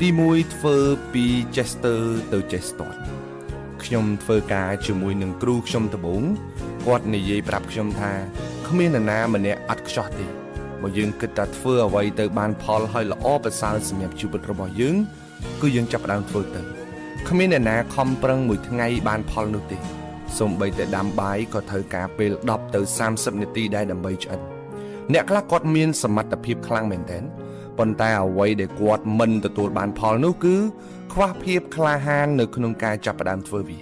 ទី1ធ្វើពីចេះស្ទើរទៅចេះស្ទាត់ខ្ញុំធ្វើការជាមួយនឹងគ្រូខ្ញុំដំបូងគាត់និយាយប្រាប់ខ្ញុំថាគ្មាននរណាម្នាក់អត់ខ្ចោះទេបើយើងគិតថាធ្វើអ្វីទៅបានផលហើយល្អប្រសើរសម្រាប់ជីវិតរបស់យើងគឺយើងចាប់ផ្ដើមធ្វើទៅគ្មានអ្នកណាខំប្រឹងមួយថ្ងៃបានផលនោះទេសូម្បីតែដាំបាយក៏ត្រូវការពេល10ទៅ30នាទីដែរដើម្បីឆ្អិនអ្នកខ្លះគាត់មានសមត្ថភាពខ្លាំងមែនទែនប៉ុន្តែអ្វីដែលគាត់មិនទទួលបានផលនោះគឺខ្វះភាពក្លាហាននៅក្នុងការចាប់ផ្ដើមធ្វើវា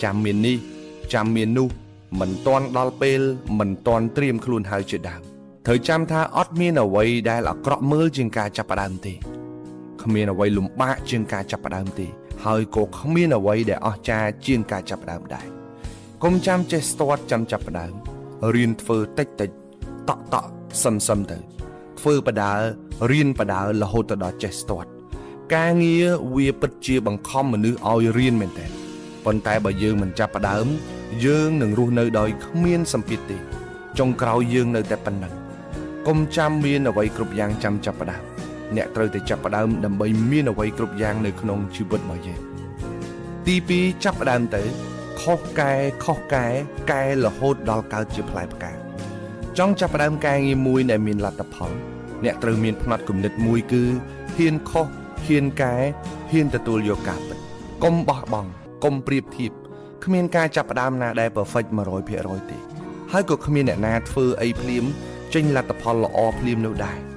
ចាំមាននេះចាំមាននោះមិនទាន់ដល់ពេលមិនទាន់ត្រៀមខ្លួនហើយជាដើមត្រូវចាំថាអត់មានអ្វីដែលអាក្រក់មើលជាងការចាប់ផ្ដើមទេគ្មានអ្វីលំបាកជាងការចាប់ផ្ដើមទេហើយក៏គ្មានអ្វីដែលអស្ចារ្យជាងការចាប់ផ្ដើមដែរកុំចាំចេះស្ទាត់ចាំចាប់ផ្ដើមរៀនធ្វើតិចតិចតក់តក់សឹមសឹមទៅធ្វើបដាលរៀនបដាលរហូតទៅដល់ចេះស្ទាត់ការងារវាពិតជាបង្ខំមនុស្សឲ្យរៀនមែនតើប៉ុន្តែបើយើងមិនចាប់ផ្ដើមយើងនឹងរស់នៅដោយគ្មានសម្ពាធទេចុងក្រោយយើងនៅតែប៉ុណ្ណឹងកុំចាំមានអ្វីគ្រប់យ៉ាងចាំចាប់ផ្ដើមអ្នកត្រូវតែចាប់ផ្ដើមដើម្បីមានអ្វីគ្រប់យ៉ាងនៅក្នុងជីវិតរបស់យើងទី2ចាប់ផ្ដើមទៅខុសកែខុសកែកែរហូតដល់កើតជាផ្លែផ្កាចង់ចាប់ផ្ដើមការងារមួយដែលមានលទ្ធផលអ្នកត្រូវមានផ្នត់គំនិតមួយគឺហ៊ានខុសហ៊ានកែហ៊ានទទួលយកការពិតកុំបោះបង់កុំប្រៀបធៀបគ្មានការចាប់ផ្ដើមណាដែល perfect 100%ទេហើយក៏គ្មានអ្នកណាធ្វើអីភ្លាមចេញលទ្ធផលល្អភ្លាមនោះដែរ